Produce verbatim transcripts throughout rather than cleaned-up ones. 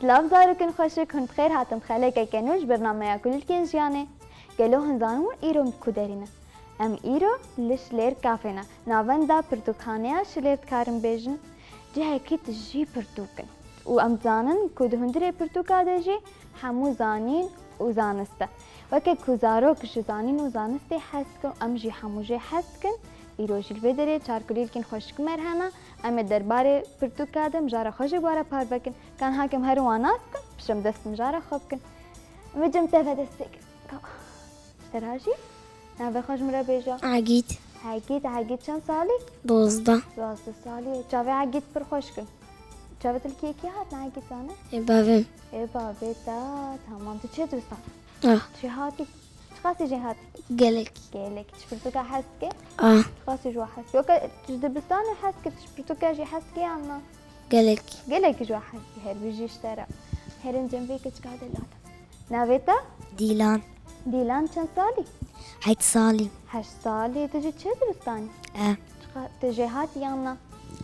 Silav zarokên xweşik, hûn bi xêr hatin xelekeke nû ji bernameya Kulîlkên Jiyanê. Gelo hûn zanibûn îro em ku derê ne? Em îro li Şilêr Kafê ne, navenda pirtûkxaneya Şilêr dikarin bêjin. Cihekî tijî pirtûk in û em dizanin ku di hundirê pirtûka de jî hemû zanîn û zanist e. Weke ku zarok ji zanîn û zanistê hez dikin, em jî hemû jê hez dikin. Îro jî li vê derê çar kulîlkên xweşik me re hene. Em ê derbarê pirtûka de mijara xwe jî bi we re parve kin. Ka niha ke em herin wan nas bikin, piştre em dest bi mijara xwe bikin. Em ê cem te ve dest pê kin. Ka-, Ji te re jî navê xwe ji min re bêje. Egîd. Egîd, Egîd çend salî? Dozdeh. Dozdeh salî. Çavê Egîd pir xweşik in. Çavê te li kê kê hatin Egîd zane? Ê bavê min. Ê bavê te, tamam. Tu çi dibistan? Ah. Çi hatî? Çiqasî jê hatî? Gelek. Gelek. Tu ji pirtûka hez dikî? Ah. Çiqasî ji we hez dikî? Weke tu ji dibistanê hez dikî, tu ji pirtûka jî hez dikî yan na? Gelek. Gelek ji we hez dikî, her bijî ji te re. Herin cem vê keçika delal. Navê te? Dîlan. Dîlan çend salî? Heşt salî. Heşt salî. Tu jî çi dibistanî? E. Çiqa-, tu jê hatî yan na?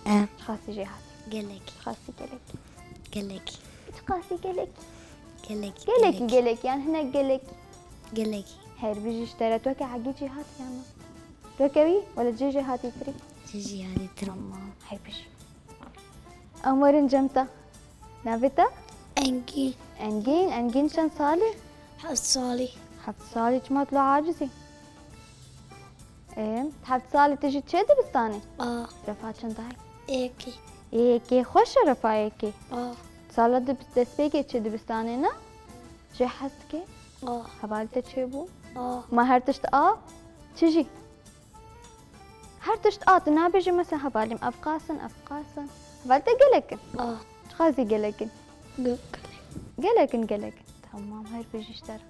E. Çiqasî jê hatî? Gelek. Çiqasî gelek? Gelek. Çiqasî gelek? Gelek. Gelekî gelek. Gelek, yan hinek gelek? Gelek. Her bijî ji te re. Tu weke Egîd jê hatî yan na? Tu weke wî? Wele cê jê hatî tirî? Cê jê hatî tirî. Tamam. Her bijî. Em werin cem te. Navê te? Engîn. Engîn, Engîn çend salî? Heft salî. Heft salî, çima tu lo aciz î? Ê, heft salî tu jî çi dibistanê? A. Refa çend ay? Êkê. Êkê, xweş e refa êkê. A. Sala dib-, destpêkê çi dibistanê ne? Jê hez dikê? A. Hevalê te çêbû? A. Ma her tişt a? Çi jî? Her tişt a, tu nabêjî mesela hevalîm ev qas in, ev qas in. Hevalê te gelek in. A. Çiqasî gelek in? Ge-, gelek. Gelek in, gelek in. Tamam, her bijî ji te re.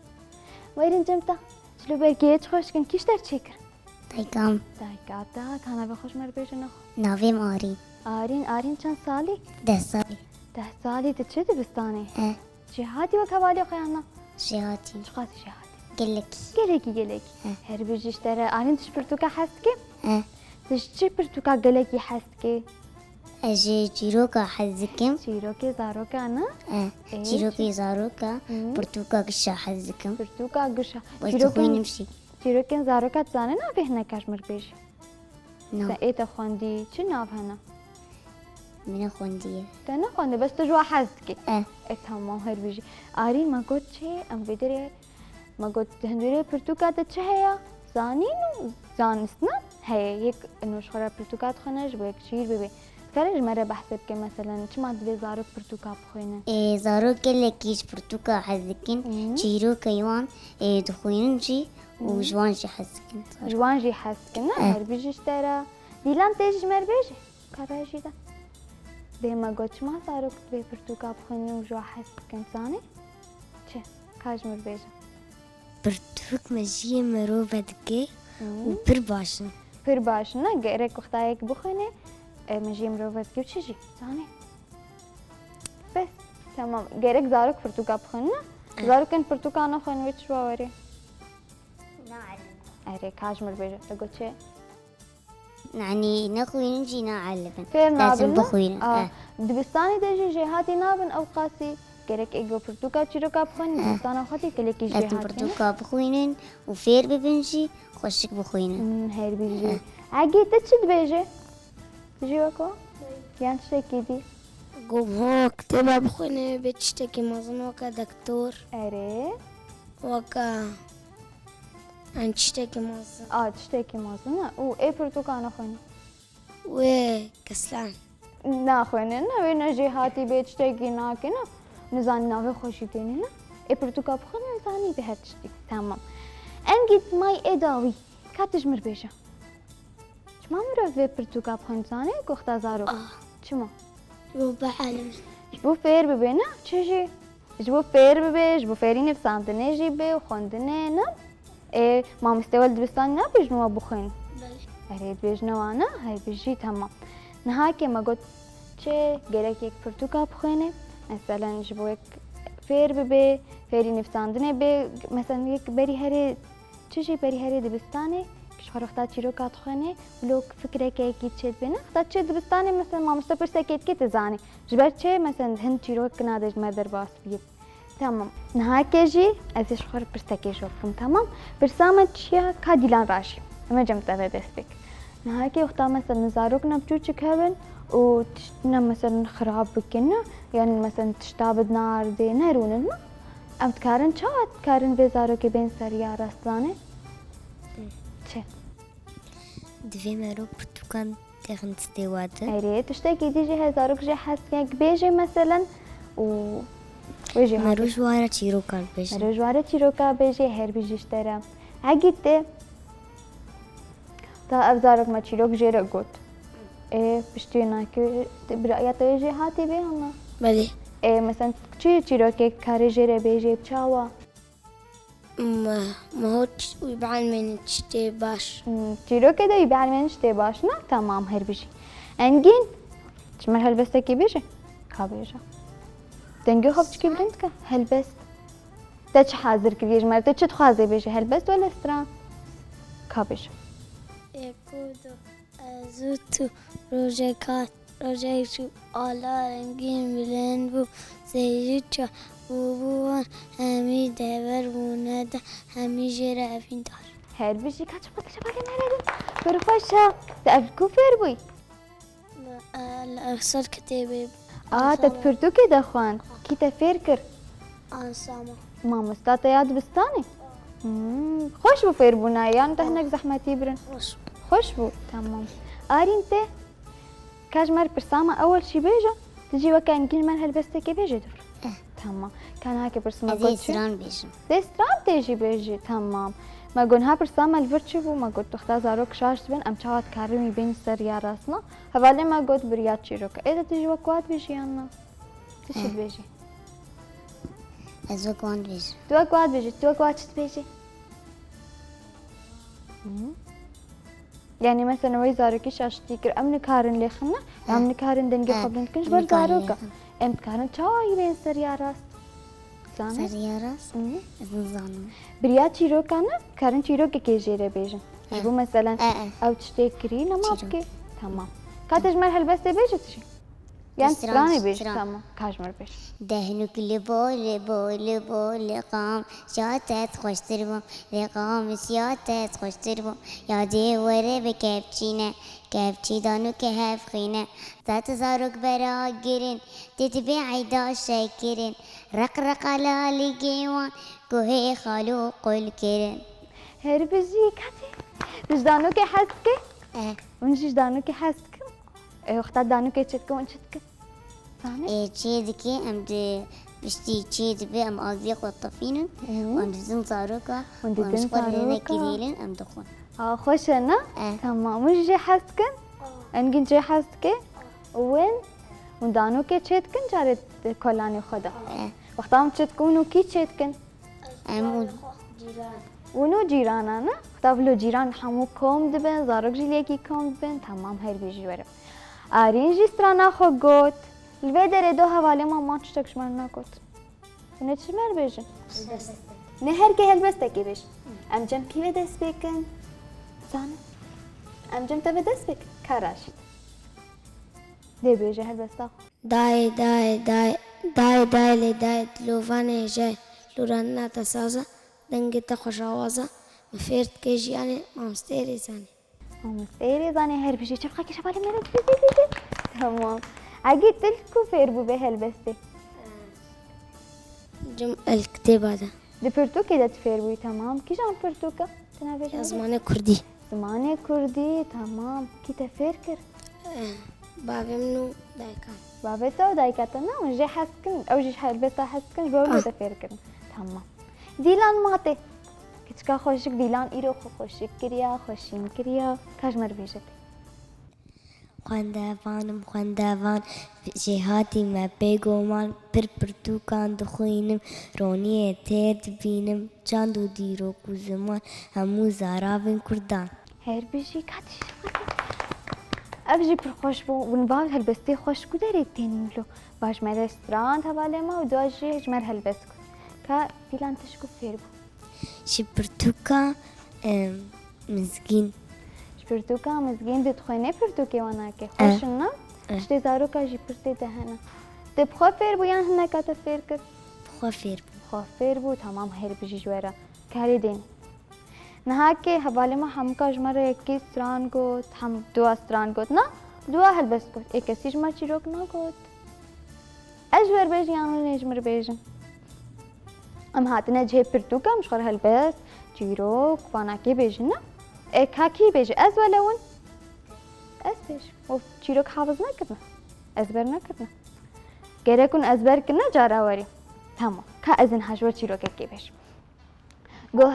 Wêrên cem te. Çilo berkê çi xweşik in, kî ji te re çêkir? Dayika min. Dayika te, ka navê xwe ji me re bêje nexwe. Navê min Arîn. Arîn, Arîn çend salî? Deh salî. Deh salî, tu çi dibistanê? E. Jêhatî wek hevalê xwe yan na? Jêhatî. Çiqasî jêhatî? Gelekî. Gelekî, gelekî. He. Her bijî ji te re. Arîn, tu ji pirtûka hez dikî? He. Tu ji çi pirtûka gelekî hez dikî? Ez ji çîroka hez dikim. Çîrokê zaroka ne? He. Ê, çîrokê çi? Zaroka, Hı. Pirtûka gişa hez dikim. Pirtûka gişa. Ez Çîrokên, dixwînim jî. Çîrokên zaroka tu zanî navê hineka ji mir bêjî? Na. Te ê te xwendî, çi nav hene? Min nexwendiye. Te nexwendiye, bes tu ji wa hez dikî? E. E, tamam, her bijî. Arî, me got çi? Em vê derê, me got, di hundirê pirtûka de çi heye? Zanîn û zanist ne? Heye, yek ino ji xwe re pirtûka dixwene, ji bo yek şîr bibê. Dikare ji me re behsê bike, meselen, çima divê zarok pirtûka bixwînin? Ê, zarok gelekî ji pirtûka hez dikin. Hı. Çîrokê wan, ê, dixwînin jî û Hı. ji wan jî hez dikin. Ji wan jî hez dikin, ne? Eh. Her bijî ji te re. Dîlan tê jî ji me re bêje. Ka bejî de. Dê me got, çima zarok divê pirtûka bixwînin û ji wa hez bikin, zanî? Çi? Ka ji mir bêje. Pirtûk mejiyê mirov vedike Hı. û pir baş in. Pir baş in, ne? Gerek wexta yek bixwîne, e, mejiyê mirov vedike û çi jî? Zanî? Bes. Tamam. Gerek zarok pirtûka bixwînin, ne? E. Zarokên pirtûka nexwînin wê çi ji wa were? Naelî. Erê, ka ji mir bêje. Te got çi? Yanî nexwînin jî naelibin. Fêr nabin, ne? Lazim bixwînin, A, eh. Dibistanê de jî jêhatî nabin ew qasî. Gerek êgo pirtûka çîroka bixwînin, Eh. Dibistana xwe tê gelekî jêhatî ne? Lazim pirtûka bixwînin û fêr bibin jî, xweşik bixwînin. Hmm, her bijî. Eh. Egî, tu çi dibêje? Tu jî wek o? Yan tiştekî dî? Got, ho, kitêba bixwîne, bê tiştekî mezin weke doktor. Erê. Weke Em tiştekî mezin. A, tiştekî mezin e. Û ê pirtûka nexwînin? Wê keslan. Naxwînin, ne wê ne jêhatî bê tiştekî nake, ne. Nizanî navê xwe jî têne, ne. Ê pirtûka bixwînin, zanî bê her tiştî. Tamam. Engî may ê dawî. Ka tu ji mir bêje. Çima mirov divê pirtûka bixwînin, zanî, ku wexta zarok? Ah. Çima? Ji bo bielime. Ji bo fêr bibê, ne? Çi jî? Ji bo fêr bibê, ji bo fêrî nivîsandinê jî bê û xwendinê, ne? Ê, mamostê we li dibistanê nabêjin we bixwîn? Belê. Erê, dibêjine wan, ne? Hey, bijî, temam. Niha ke me got çi gerek yek pirtûka bixwîne, meselen, ji bo yek fêr bibê, fêrî nivîsandinê bê, meselen, yek berî herê, çi jî berî herê dibistanê, Ji xwe wexta çîroka dixwênê, wilo fikrekê yekî çêdibêne. Wexta çê dibistanê, mesela, mamoste pirsekê dike, tu zanî. Ji ber çi, mesela, hin çîrok nade ji me derbas bî. Tamam. Nihake jî ez ê ji xwe re pirsekê ji we bikim, tamam? Pirsa me çi ye? Ka Dîlan rajî. Em ê cem te ve dest pêk. Nihakê wexta, mesela, zarok ne biçûçik hebin û tişt ne, mesela, xirab bikin, ne? Yan, mesela, tişta bidin erdê, nerûnin, ne? Em dikarin, çawa dikarin vê zarokê bên ser ya rastane? Çi? Divê mero pirtûkan têxin tiştê we de. Erê, tiştekî dî jî heye, zarok jê hez dikin, bêjê meselen û wê jî Mero hatê. Ji we re çîrokan bêjin. Mero ji we re çîroka bêjê, her bijî ji te re. Hegî tê. Ta ev zarok me çîrok jê re got. Ê, piştî nakê, biraya te jê hatî bê hema? Belê. Ê, meselen, çi çîrokê karê jê re bêjê, çawa? Me, me hot wî bielmênin tiştê baş. Hmm, çîrokê de wî bielmênin tiştê baş, ne? Tamam, her bijî. Engîn, ji me helbestekî bêje. Ka bêje. Dengê xwe biçikî bilind ke. Helbest. Te çi hazir kiriye ji me? Te çi dixwaze bêje? Helbest wele stran? Ka bêje. Ê ku do. Ez û tu rojek hat, rojek çû, ala rengîn bilind bû, zêrî çar bû, bû wan hemî dever bûne de, hemî jê re evîndar. Her bijî, ka çiqas kişa balê me re bin. Pir xweş e. Te ev ku fêr bûyî? Li, e, li ser kitêbê. A, te di pirtûkê de xwend. Kî te fêr kir? Ansama. Mamosta te ya dibistanê? Hmm, xweş bû fêrbûna, yan te hinek zehmetî birin? Xweş bû. Xweş bû, tamam. Arîn tê, ka ji me re pirsa me ewel jî bêje, tu jî weke Engîn ji me re helbestekê bêje dur. Eh. Tamam. Ka nake pirsa me Ez ê got çi? Stran bêjim. Dê stran tê jî bêjî, tamam. Me got niha pirsa me li vir çi bû? Me got wexta zarok şaş dibin, em çawa dikarin wî bên ser ya rastna? Hevalê me got biriya çîroka. Ê de tu jî wek wa dibêjî yan na? Tu çi Eh. dibêjî? Ez wek wan dibêjim. Tu wek wa dibêjî, tu wek wa çi dibêjî? Hı? Yani mesela wê zarokî şaştî kir, em nikarin lêxin ne? Em Eh. nikarin dengê Eh. xwe bilind kin ji ber Nikarin zaroka. lêxin. Em dikarin çawa yî bên ser ya rast? Zanî? Ser ya rast? Hı. Ez nizanim. Biriya çîroka ne? Karin çîrokekê jê re bêjin. Eh. Ji bo meselen Eh, eh. ew tiştê kirî nema Çîrok. bikê. Tamam. Ka te ji me re helbestê bêje tu jî? Yan Stran, stranê bêj, stran. Tamam. Ka ji me re bêj. Dehnûk li bo, li bo, li bo, li qam, siya te xweştir bû, li qam, siya te xweştir bû. Ya dê were bi kevçî ne, kevçî danûkê hev xîne. Zat zarok bera girin, tê dibê eyda şekirin. Req req ala li gêwan, guhê xalo qul kirin. Her bijî, katê. Tu ji danûkê hez dikê? Eh. Hûn jî ji danûkê hez dikin? Ê, wexta danûkê çêdikin, hûn çi dikin? Zanî? Ê, çê dike, em di piştî çê dibe, em aviyê xwe dixwînin, Hı. û em didin zaroka, Hûn û em didin ji xwe re zaroka. nekirêlin, em dixwin. Ha, xweş e, ne? Eh. Tamam. Hûn jî jê hez dikin? Engîn jê hez dike? Û win? Hûn danûkê çê dikin carê di kolanê xwe de? Eh. Wexta hûn çê dikin, hûn û kî çê dikin? Em û Hûn û cîrana ne? Wexta vilo cîran hemû kom dibin, zarok jî li yekî kom dibin. Tamam, her bijî were. Arîn jî strana xwe got. Li vê derê do hevalê me, man tiştek ji me re negot. Hûn ê çi ji me re bêjin? Helbestek. Ne, her kê helbestekê bêj. Em cem kî ve dest pê kin? Zanin. Em cem te ve dest pê kin? Ka Raşîd. Dê bêje helbesta xwe. Dayê, dayê, dayê, dayê, dayê lê dayê, dilovanê hêjayê, lûranina te saz e, dengê te xweşawaz e, min fêr dike jiyanê, mamosteyê rêzanê. Mamosteyê rêzanê her bijî, çepxekê şevalê me re dide, dide, dide. Tamam. Egî tu li ku fêr bû vê helbestê? Cim el kitêba de. Di pirtûkê de tu fêr bûyî, temam. Kîjan pirtûk e? Tu navê Ya zimanê kurdî. Zimanê kurdî, temam. Kî te fêr kir? Eh, bavê min û dayika min. Bavê te û dayika te, ne? Hûn jê hez dikin, ew jî ji helbesta hez dikin, ji bo Ah. te fêr kirin. Temam. Dîlan ma tê. Kiçika xweşik Dîlan îro xwe xweşik kiriya, xwe şîn kiriya. Ka ji me re bêje tê. Xwendevan im, xwendevan, jêhatî me bêguman, pir pirtûkan dixwînim, roniyê tê dibînim, çand û dîrok û ziman, hemû zaravên kurdan. Her bijî, ka tişt. Ev jî pir xweş bû, hûn van helbestê xweş ku derê tên wilo. Baş me re strand hevalê me û dua jî ji me re helbest kir. Ka Dîlan tişt ku fêr bû. Ji pirtûka, em, Mizgîn. Ji pirtûka mizgîn dixwînî, pirtûkê wan nake. Eh. Xweş in, na? Eh. Tiştê zaroka jî pir tê de hene. Tu bi xwe fêr bû yan hineka te fêr kir? Bi xwe fêr bû. Bi xwe fêr bû, tamam, her bijî ji we re. Karê dênê. Niha ke hevalê me Hemûka ji me re yekî stran got, hem dua stran got, na? Dua helbest got. Ê kesî ji me çîrok nagot. Ez ji we re bêjim yan hûn ê ji min re bêjin? Em hatine cihê pirtûk, em ji xwe re helbest, çîrok, vanakê bêjin, ne? Ê, ka kî bêje? Ez wele hûn? Ez bêjim. Û çîrok hafiz nekirine? Ezber nekirine? Gerek hûn ezber kirine cara werî. Tamam. Ka ez ê niha ji we çîrokekê bêjim. Go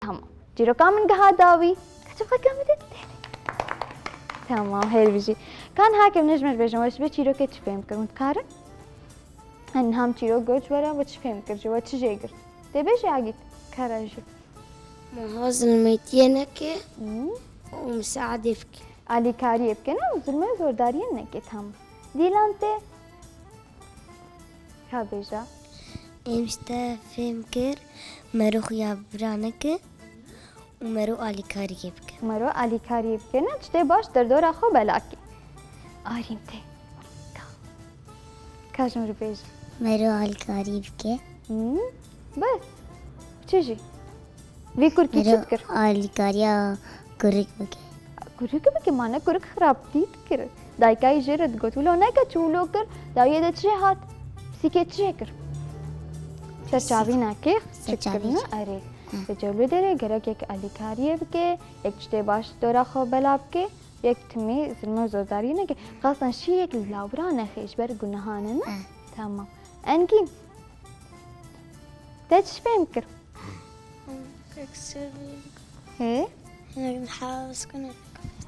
Tamam. Çîroka min giha dawî. Ka çavka min de. Tamam, her bijî. Ka niha ke min ji me re bêjin, we ji vê çîrokê çi fêm kir? Hûn dikarin? Hani niha min çîrok got ji we re, we çi fêm kir ji we, çi jê girt? Tê bêjî Agît, kara jî. Meha zilmetiyê neke Hı. û misaadê bike. Alîkariyê bike, ne? Û zilmê zordariyê neke, tamam. Dîlan tê? Ka bêje. Em ji te fêm kir, mero xuya bira neke û mero alîkariyê bike. Mero alîkariyê bike, ne? Tiştê baş derdora xwe bela ke. Arîn tê. Ka. Ka ji min re bêje. Mero alîkariyê bike. Hı? Bes. Çi jî? Vî kurkî çi dikir? Alîkariya kurik bike. Kurik bike, ma ne kurik xirabtî dikir. Dayika yî jê re digot, wilo neke, çi wilo kir? Dawiyê de çi jê hat? Pisîkê çi jê kir? Serçavîna kê çi kir, ne? Erê. Hı. Vêca wilo derê gerek yek alîkariyê bike, yek tiştê baş dora xwe bela bike, yek timî zilme û zordariyê neke. Xastan şî yek li lawbira nexe, ji ber gunehan e, ne? Hı. Tamam. Engîn. Te çi fêm kir? Pek seviyorum. Hê? Yemek havuz kune.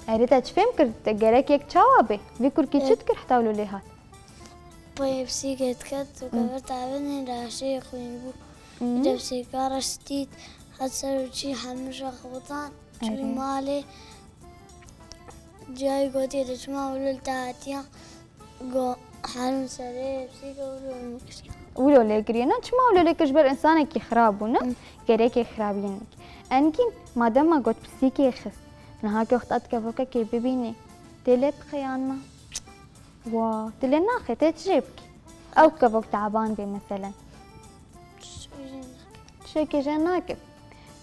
Erê, te çi fêm kir? Te gerek yek çawa bê? Vî kurkî çi dikir heta wilo lê hat? Payepsî get ket û kever tavinê raşê xwîn bû. Hı. Depsêka re stît, hat ser û çî hemû şaxotan, çû malê. Cayê gotiye de çima wilo li te hatiye? Go herin serê pisîkê wilo lê kiriye. Wilo lê kiriye, ne? Çima wilo lê kir? Ji ber însanekî xirab bû, ne? Hı. Gerekê xirabiyên neke. Engîn, madem me got pisîkê xist, niha ke wexta tu kevokekê bibînî, tê lê bixe yan na? Wa, tu lê naxe, tê çi jê bikî? Ew kevok teban bê meselen. Tiştekê jê nake. Tiştekê jê nake.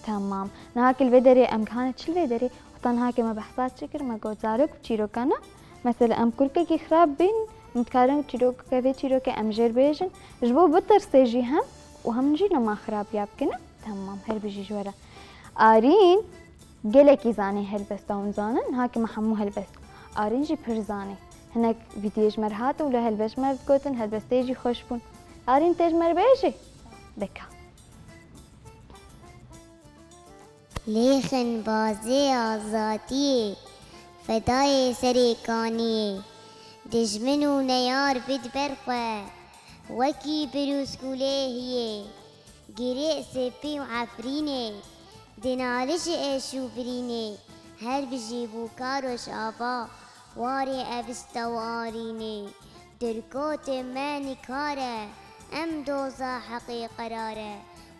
Temam. Niha ke li vê derê em gihane çi li vê derê? Wexta niha ke me behsa çi kir? Me got zarok bi çîrokan e. Mesela em kurkekî xirab bîn, em dikarin çîrok-, vê çîrokê em jê re bêjin. Ji bo bitirsê jî hem û hem jî nema xirabiya bikine. Temam. Her bijî ji we re. Arîn. Gelekî zanê helbesta hûn zanin, niha ke me hemû helbest. Arîn jî pir zanê. Hinek vîdiyê ji me re hatin û li helbest ji me re digotin, helbestê jî xweş bûn. Arîn tê ji me re bêjî? Deka. Lêxin bazê azadiyê, fedayê serê kaniyê. Dijmin û neyar bid ber xwe, wekî birûskûlê hiyê. Girê sepî û efrînê, dinalij êş û birînê, her bijî bû Karoş ava, warê evista û arînê. Dirkotê me nîkar e, Em doza heqê qerar e,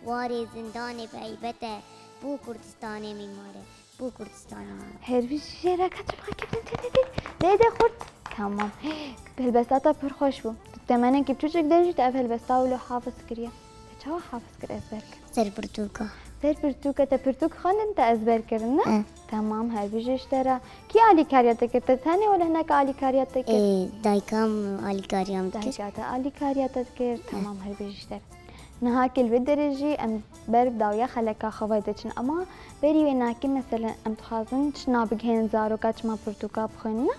warê zindanê bi heybet e, bo Kurdistanê mîmar e, bo Kurdistanê mîmar e. Her bijî jê re, ka tu bixwe kevin te de dê. Dê de xurt. Tamam. Helbesta te pir xweş bû. Tu temenekî biçûçik de jî tu ev helbesta wilo hafiz kiriye. Te çawa hafiz kir, ezber kir? Ser pirtûka. Ser pirtûka te pirtûk xwendin, te ezber kirin, ne? Eh. Tamam, her bijî ji te re. Kî alîkariya te kir? Te tenê wele hinek alîkariya te kir? Ê, dayika min alîkariya min dikir. Dayika te alîkariya te dikir. Tamam, her bijî ji te re. Niha kê li vê derê jî em ber bi dawiya xeleka xwe ve diçin. Ema berî wê nakê, meselen, em dixwazin çi nabigihên zaroka çima pirtûka bixwînin, ne?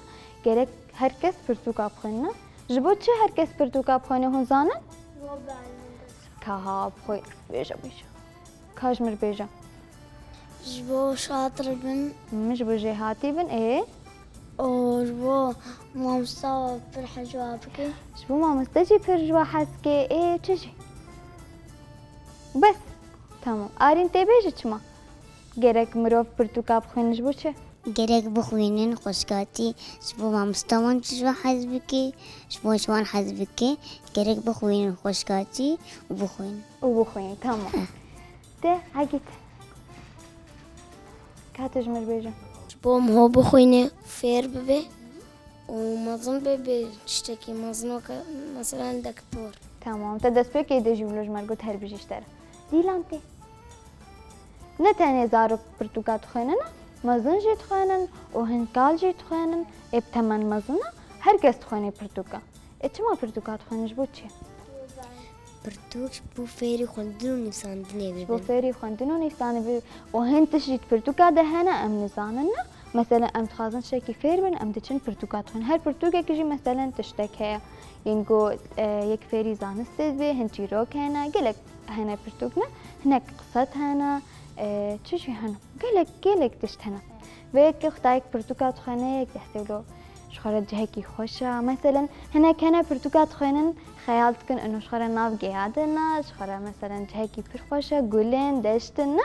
Gerek her kes pirtûka bixwînin, ne? Ji bo çi her kes pirtûka bixwîne, hûn zanin? Ka ha, bixwe, bêje, bêje. Ka ji mir bêje. Ji bo şatir bin. Min ji bo jêhatî bin, ê? Û ji bo mamosta pir hejwa bike. Ji bo mamoste jî pir ji we hez ke, ê, çi jî? Bes. Tamam. Arîn tê bêje çima? Gerek mirov pirtûka bixwînin ji bo çi? Gerek bixwînin xweşkatî, ji bo mamosta wan jî ji wan hez bike, ji bo ji wan hez bike, gerek bixwînin xweşkatî û bixwînin. Û bixwînin, tamam. Te, Egît. Ka tu ji mir bêje. Ji bo miho bixwîne, fêr bibe û mezin be, bê tiştekî mezin weke, meselen, dektor. Tamam, te destpêkê de jî wilo ji me re got, her bijî ji te re. Dîlan tê. Ne tenê zarok pirtûka dixwênin, mezin jî dixwênin û hin kal jî dixwênin, ê bi temen mezin e, her kes dixwêne pirtûka. Ê çima pirtûka dixwênin, ji bo çi? Pirtûk ji bo fêrî xwendin û nivîsandinê bibin. Ji bo fêrî xwendin û nivîsandinê bibin. Û hin tişt jî di pirtûka de hene, em nizanin, ne? Meselen, em dixwazin tiştekî fêr bin, em diçin pirtûka dixwînin. Her pirtûkekî jî, meselen, tiştek heye. Yên ku, e, yek fêrî zanistê dibe, hin çîrok hene, gelek hene pirtûk, ne? Hinek qised hene, e, çi jî hene? Gelek, gelek tişt hene. Vê yekê wexta yek pirtûka dixwêne, yek destê wilo ji xwe re cihekî xweş e. Meselen, hinek hene pirtûka dixwênin, xeyal dikin, ino ji xwe re nav geya de ne, ji xwe re, meselen, cihekî pir xweş e, gul in, deşt in, ne?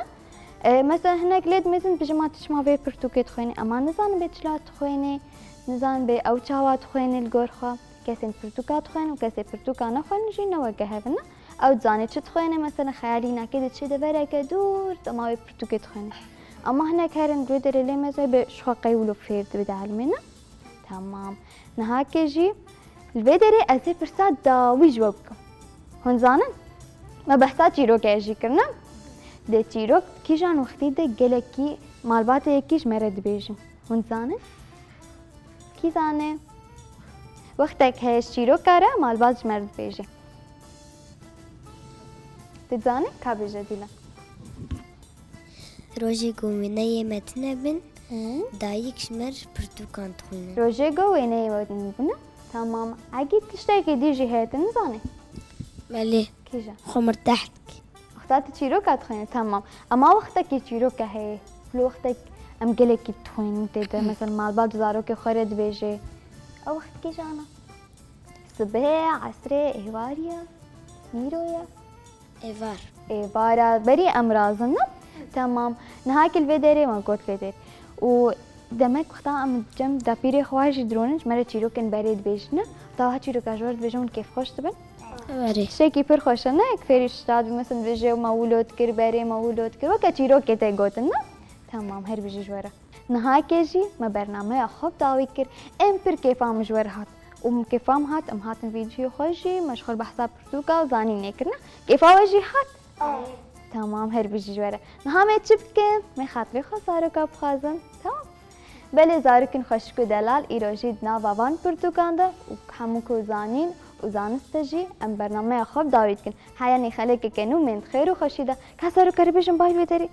E, mesela hinek lê dimêzin, dibêjin, ma tu çima vê pirtûkê dixwênî? Ema nizanin bê çila dixwênî, nizanin bê ew çawa dixwênî li gor xwe. Kesên pirtûka dixwênin û kesê pirtûka nexwênin jî ne weke hev in. Ew dizanê çi dixwêne, mesela xeyalî nakê diçe devereke dûr, dema wê pirtûkê dixwêne. Ema hinek herin li wê derê lê mezin bê ji xwe qey wilo fêr dibe dielmê, ne? Tamam. Niha kê jî li vê derê ez ê pirsa dawî ji we bikim. Hûn zanin? Me behsa çîrokê jî kirine. Dê çîrok kîjan wextî de gelekî malbatê yekî ji me re dibêjin. Hûn zanin? Kî zane? Wextek heye ji çîroka re malbat ji me re dibêje. Tu dizanî? Ka bêje Dîlan. Rojê ku wêneyê me tune bin, Hı? dayik ji me re pirtûkan dixwîne. Rojê ku wêneyê me tune bûne? Tamam. Egît tiştekî dî jî heye, tu nizanî? Belê. Kîjan? Xwe mirteh dike. Wexta tu çîroka dixwînî, tamam. Ema wextekî çîroka heye, wilo wextek em gelekî dixwînin tê de, mesela malbat zarokê xwe re dibêje. Ew wext kîjan e? Sibê, esrê, êvarî ye, mîro ye? Êvar. Êvar e, berî em razin ne? Tamam. Niha kê li vê derê me got vê derê. Û demek wexta em cem dapîrê xwe jî dironin, ji me re çîrokên berê dibêjin ne? Wexta wiha çîroka ji we re dibêjin, hûn kêfxweş dibin? Erê. Tiştekî pir xweş e, ne? Yek fêrî ji te re dibî, mesela dibêje, ma wilo dikir berê, ma wilo dikir. Weke çîrokê tê gotin, ne? Tamam, her bijî ji we re. Niha kê jî me bernameya xwe bi dawî kir. Em pir kêfa min ji we re hat. Û min kêfa min hat, em hatin vîdyoyê xwe jî, me ji xwe re behsa pirtûka û zanînê kir, ne? Kêfa we jî hat? Tamam, her bijî ji we re. Niha me çi bikin? Me xatirê xwe zaroka bixwazin. Tamam. Belê zarokên xweşik û delal, îro jî di nava van pirtûkan de û hemû ku zanîn û zaniste jî em bernameya xwe bi dawî dikin. Heya nê xelekeke nû, mên di xêr û xweşî de. Ka zaroka re bêjin bay li wê derê.